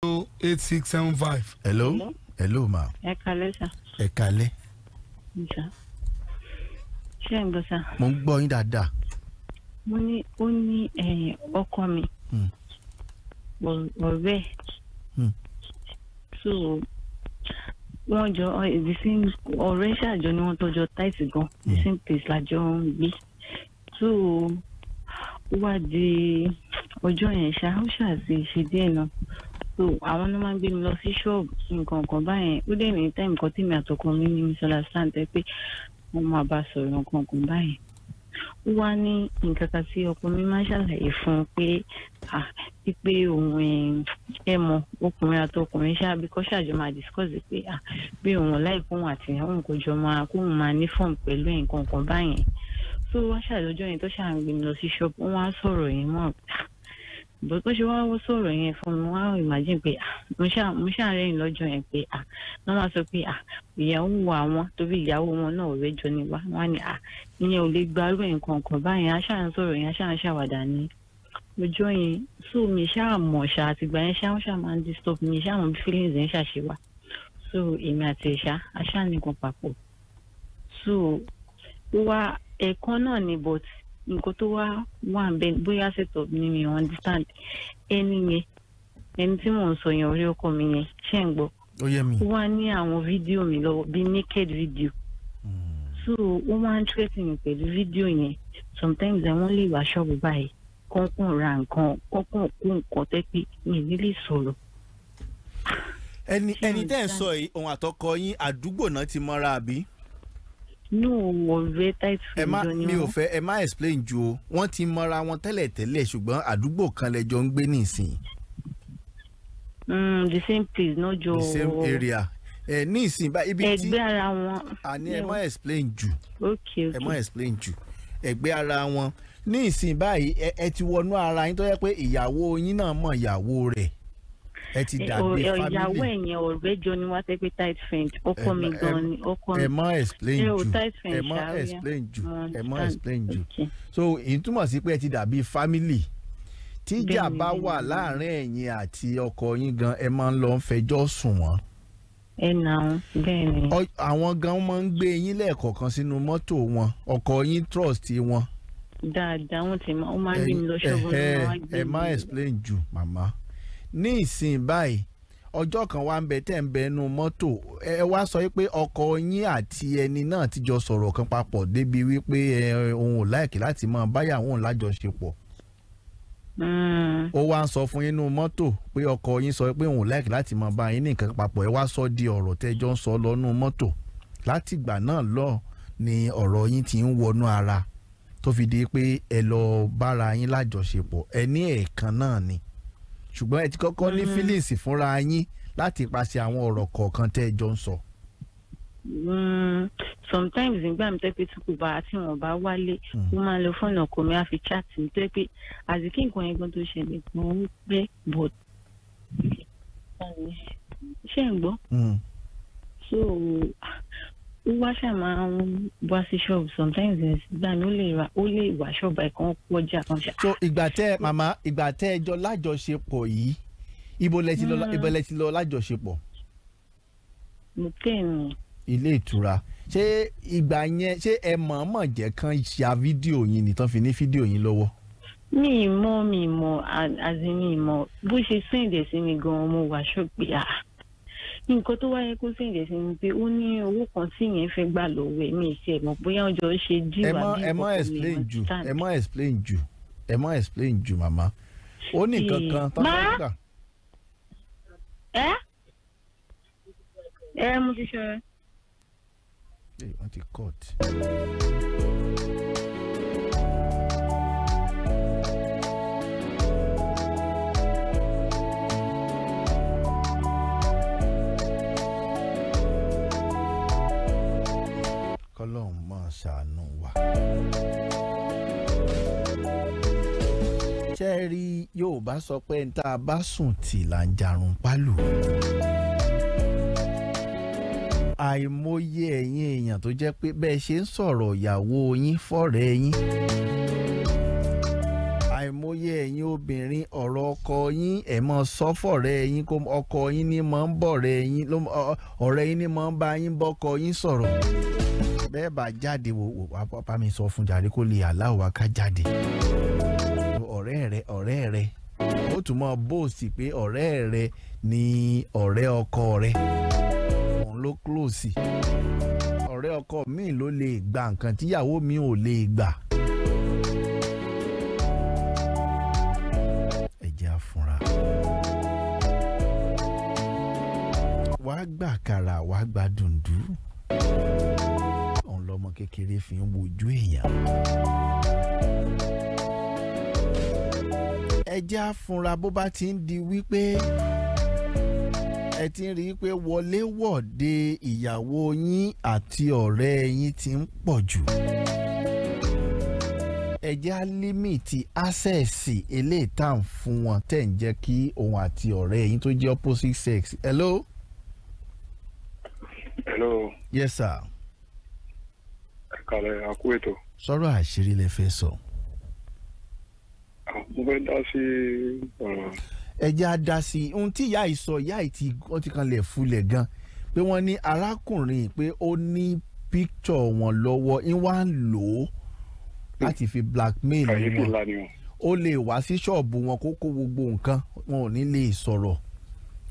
8675. Hello. Hello ma. Ẹ kalẹ́ sà. Ẹ kalẹ́. Sà. Ṣé ẹ̀ ń gbọ́ sà? Mo ń gbọ́ yín dáadáa. Mo ní ó ní ọkọ mi. Ọ̀rẹ́. So wọ́n jọ the same ọ̀rẹ́ ṣàjọ ni wọ́n tọ́jọ́ táìsì gan. The same place lájọ ń gbé. So ó wá di ọjọ́ yẹn ṣá, ó ṣàṣì ṣe díẹ̀ náà. So àwọn náà máa ń gbé mi lọ sí ṣọ́ọ̀bù nǹkan kan báyẹn. Ó dẹ̀ ní táìmù kan tí mi àtọkọ mi ní misunderstand ẹ pé wọ́n máa bá sọ̀rọ̀ nǹkan kan báyẹn. Ó wá ní nǹkan kan tí ọkọ mi máa ń ṣàlàyé fún un pé pípé òun ẹ mọ ọkùnrin àtọkùnrin ṣáà bí kò ṣàjọ máa discuss pé bí òun láìpẹ́ òun àti ìyàwó òun kò jọ máa kóun máa ní fọ́ọ̀mù pẹ̀lú nǹkan kan báyẹn. So wá ṣàlọ́jọ́ yẹn tó ṣáà ń gbé mi lọ sí ṣọ́ọ̀bù, wọ́n wá sọ̀rọ̀ yẹn mọ́. Bó tó ṣe wá sọ̀rọ̀ yẹn fún mi, wọ́n á imagine pé mo ṣáà rẹ́yìn lọ́jọ́ yẹn pé wọ́n máa sọ pé ìyàwó àwọn torí ìyàwó wọn náà ọ̀rẹ́ jọ ni wá. Wọ́n á ní ìyẹn ò lè gbarú nǹkan kan báyẹn. A ṣáà ń sọ̀rọ̀ yẹn, a ṣáà ń ṣàwàdà ní ọjọ́ yẹn. So mi ṣáà mọ̀ ṣá, àtìgbà yẹn ṣáà wọ́n ṣáà máa ń disturb mi, ṣáà mọ̀ bí feelings yẹn ṣàṣe wá. So èmi àti ìṣá a ṣáà nìkan papọ̀. So ó wá ẹ̀ẹ̀kan náà ni, but nǹkan tó wá wà ń bẹ bóyá set up ni mi understand. Ẹni yẹn, ẹni tí mò ń sọ yẹn, orí ọkọ mi yẹn, ṣé ń gbọ́? Ó yé mi. Ó wá ní àwọn fídíò mi lọ́wọ́ bíi naked video. So ó máa ń threatening pẹ̀lú fídíò yẹn. Sometimes wọ́n lè wá ṣọ́ọ̀bù báyìí, kọ́kàn ra nǹkan, kọ́kàn kó nǹkan tẹ́ pé mi ò ní lè sọ̀rọ̀. Ẹni tẹ́ ẹ̀ sọ yìí, òun àtọkọ yín àdúgbò náà ti mọ́ra àbí? No, ọ̀rẹ́ tight friend ni wọ́n. Mi ò fẹ́ ẹ má explain ju o. Wọ́n ti mọ́ra wọn tẹ́lẹ̀tẹ́lẹ̀ ṣùgbọ́n àdúgbò kan lẹ́jọ́ ń gbé nísìn. The same place, not jọ. The same area. Ẹ ní ìsìn bá ibi tí. Ẹgbẹ́ ara wọn. Àní ẹ má explain jù. Okay. Ẹ má explain jù. Ẹgbẹ́ ara wọn. Ní ìsìn báyìí ẹ ti wọnú ara yín tó yẹ pé ìyàwó yín náà mọ̀ ìyàwó rẹ̀. Ẹ ti dàbí family. Ìyàwó ẹ̀yẹn ọ̀rẹ́ jọ ni wá tẹ́ pé tight friend. Ọkọ mi gan ni ọkọ mi. Ẹ má explain jù. Ẹ má explain jù. Ẹ má explain jù. So èyí túmọ̀ sí pé ẹ ti dàbí family. Tíjà bá wà láàrin ẹ̀yin àti ọkọ yín gan, ẹ máa ń lọ fẹjọ́ sùn wọ́n. Ẹ nà án bẹ́ẹ̀ ni. Àwọn gan máa ń gbé yín lẹ́ẹ̀kọ̀ọ̀kan sínú mọ́tò wọn, ọkọ yín trust wọn. Dáadáa, wọ́n ti máa ń gbé mi lọ ṣọ́ọ̀bù náà wá gbé mi. Ẹ má explain jù màmá. Ní ìsìn báyìí ọjọ́ kan wá ń bẹ tẹ́ ń bẹ nú mọ́tò, ẹ wá sọ pé ọkọ yín àti ẹni náà ti jọ sọ̀rọ̀ kan papọ̀ débi wípé òun ò láìkí láti máa báyàwó òun lájọṣepọ̀. Ó wá ń sọ fún yín nú mọ́tò pé ọkọ yín sọ pé òun ò láìkí láti máa bá yín ní nǹkan papọ̀. Ẹ wá sọ di ọ̀rọ̀ tẹ́jọ́ ń sọ lọ́nú mọ́tò. Látìgbà náà lọ ni ọ̀rọ̀ yín ti ń wọnú ara tó fi di pé ẹ lọ bára yín lájọṣepọ̀. Ẹ ní ẹ̀ẹ̀kan náà ni, ṣùgbọ́n ẹ ti kọ́kọ́ ní feelings fúnra yín láti pàṣẹ àwọn ọ̀rọ̀ kọ̀ọ̀kan tẹ́ ẹ jọ ń sọ. Sometimes nígbà mi tẹ́ pé tí kò bá tí wọ́n bá wálé, ó máa ń lo fóònù ọkọ mi á fi chat mi tẹ́ pé àti kí nǹkan yẹn gan tó ṣẹlẹ̀ gan ó pẹ́, but ṣé ń gbọ́? So ó wá ṣáà máa ń wá sí ṣọ́ọ̀bù sometimes nígbà mi ó lè wá ṣọ́ọ̀bù ẹ̀kan kọjá kan ṣá. So ìgbà tẹ́ màmá, ìgbà tẹ́ ẹ jọ lájọṣepọ̀ yìí, ibo lẹ ti lọ lájọṣepọ̀? Mo tẹ̀ ní. Ilé ìtura. Ṣé ìgbà yẹn ṣé ẹ mọ̀ọ́mọ̀ jẹ́ kán ya fídíò yín ni tán fi ní fídíò yín lọ́wọ́? Mi mọ̀ àti mi mọ̀ bó ṣe send ẹ̀ sí mi gan-an, mo wà ṣọ́ọ̀bù nǹkan tó wáyé kó sèǹdẹ̀ sí ni pé ó ní owó kan tí yẹn fẹ́ gbà lọ́wọ́ ẹ̀, mi ṣe mọ̀ bóyá ọjọ́ ṣe díwà bí ẹ má explain jù, ẹ má explain jù, ẹ má explain jù màmá. Ó ní nǹkan kan tó fẹ́ gbà. Ẹ mo ti ṣe. Wọ́n ti cut. Kọ́lọ́hún máa ṣàánú wa. Ṣé ẹ rí Yorùbá sọ pé n tá a bá sùn tì là ń jarun pálù. Àìmọye ẹ̀yin èèyàn tó jẹ́ pé bẹ́ẹ̀ ṣe ń sọ̀rọ̀ ìyàwó yín fọ́rẹ̀ẹ́ yín. Àìmọye Ẹ̀yin obìnrin, ọ̀rọ̀ ọkọ yín ẹ̀ mọ́ sọ́fọ̀rẹ́ yín, kó ọkọ yín ní mọ́ ń bọ̀rẹ́ yín, ọ̀rẹ́ yín ní mọ́ ń bá yín bọ́kọ yín sọ̀rọ̀. Bẹ́ẹ̀ bá jáde wò wá bá mi sọ fún jàre kó lè aláwọ̀ ká jáde. Ọ̀rẹ́ rẹ ó tún mọ́ bóòsì pé ọ̀rẹ́ rẹ ni ọ̀rẹ́ ọkọ rẹ, òun ló close. Ọ̀rẹ́ ọkọ mi ló lè gba nǹkan tíyàwó mi ò lè gbà. Ẹ jẹ́ àfúnra. Wàá gbà kàrà, wàá gba dùndú. Òun lọmọ kékeré fi ń wojú èèyàn. Ẹ jẹ́ àfúnra bó bá ti ń di wípé ẹ ti ń rí i pé wọléwọ̀de ìyàwó yín àti ọ̀rẹ́ yín ti ń pọ̀ jù. Ẹ jẹ́ á límìtì access eléyìí tá à ń fún wọn tẹ̀ ń jẹ́ kí òun àti ọ̀rẹ́ yín tó jẹ́ opposite sex. Hello? Hello. Yes sir. Ẹ kàlẹ̀, a kú ètò. Sọ̀rọ̀ àṣírí lẹ fẹ́ sọ. Mo fẹ́ dá sí ọ̀rọ̀. Ẹ jẹ́ á dá sí i. Ohun tí ìyá yìí sọ, ìyá yìí tí wọ́n ti kanlẹ̀ fulẹ̀ gan pé wọ́n ní arákùnrin pé ó ní píkṣọ̀ wọn lọ́wọ́, ń wá ń lò ó láti fi blackmail wọn. Ó lè wá sí ṣọ́ọ̀bù wọn kó kó gbogbo nǹkan, wọn ò ní lè sọ̀rọ̀.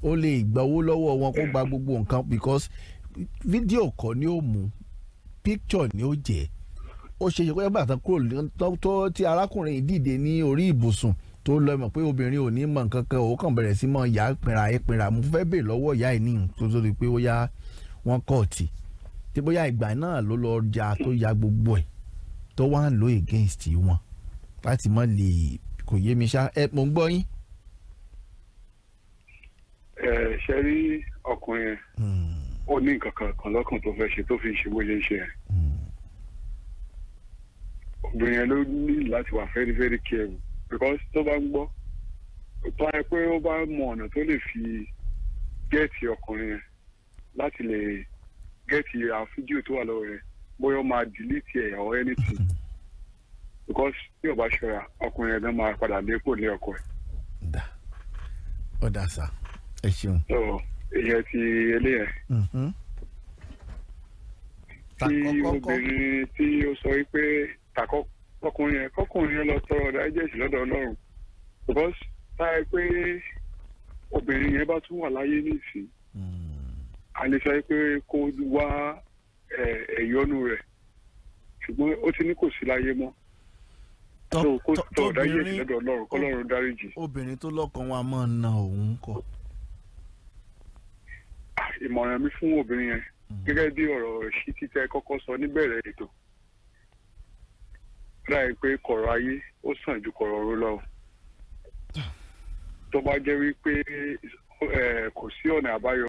Ó lè gba owó lọ́wọ́ wọn kó gba gbogbo nǹkan, because fídíò kọ́ ni ó mú, píkṣọ̀ ni ó jẹ́. Ó ṣe é ṣe pé bàtà kúrò tó tí arákùnrin dìde ní orí ibùsùn tó lọ mọ̀ pé obìnrin ò ní mọ̀ nǹkan kan, ó kàn bẹ̀rẹ̀ sí mọ̀ ìyá pinra. Mo fẹ́ bèèrè lọ́wọ́ ìyá ẹ̀ ní tó tó di pé ó yá wọn kọ́ọ̀tì tí bóyá ìgbà náà ló lọ ja tó ya gbogbo ẹ̀ tó wá ń lò against wọn láti mọ̀ lè kò yé mi ṣá. Ẹ mò ń gbọ́ yín. Ẹ ṣe rí ọkùnrin yẹn, ó ní nǹkan kan lọ́kàn tó fẹ́ ṣe tó fi ṣe bó ṣe ń ṣe yẹn. Obìnrin yẹn ló ní láti wà very very careful, because tó bá ń gbọ́ tó yẹ pé ó bá mọ ọ̀nà tó lè fi gẹ́ẹ̀tì ọkùnrin yẹn láti lè gẹ́ẹ̀tì àwọn fídíò tó wà lọ́wọ́ rẹ̀, bóyá ó máa delete ẹ̀ or anything, because tí ó bá ṣọ́ra ọkùnrin yẹn gan máa padà lé kò lé ọkọ ẹ̀. Ọ̀dà sà, ẹ ṣeun. So ìyẹn ti eléyẹn. Tí obìnrin tí ó sọ wípé ọkùnrin yẹn kọkùnrin yẹn lọ tọrọ dájẹ́sì lọ́dọ̀ Ọlọ́run, because táyà pé obìnrin yẹn bá tún wà láyé nísìn, a lè sọ pé kó wá ẹ̀yọ́nú rẹ̀, ṣùgbọ́n ó ti ní kò sí láyé mọ́. So kó tọrọ dájẹ́sì lọ́dọ̀ Ọlọ́run kọ́lọ́run dáríjì. Obìnrin tó lọ́kàn wa máa ń na òun kọ. Ìmọ̀ràn mi fún obìnrin yẹn gẹ́gẹ́ bí ọ̀rọ̀ ṣí títẹ kọ́kọ́ sọ níbẹ̀rẹ̀ ètò, láì pé kọ̀rọ̀ ayé ó sàn ju kọ̀rọ̀ ọ̀run lọ. Tó bá jẹ́ wípé kò sí ọ̀nà àbáyọ.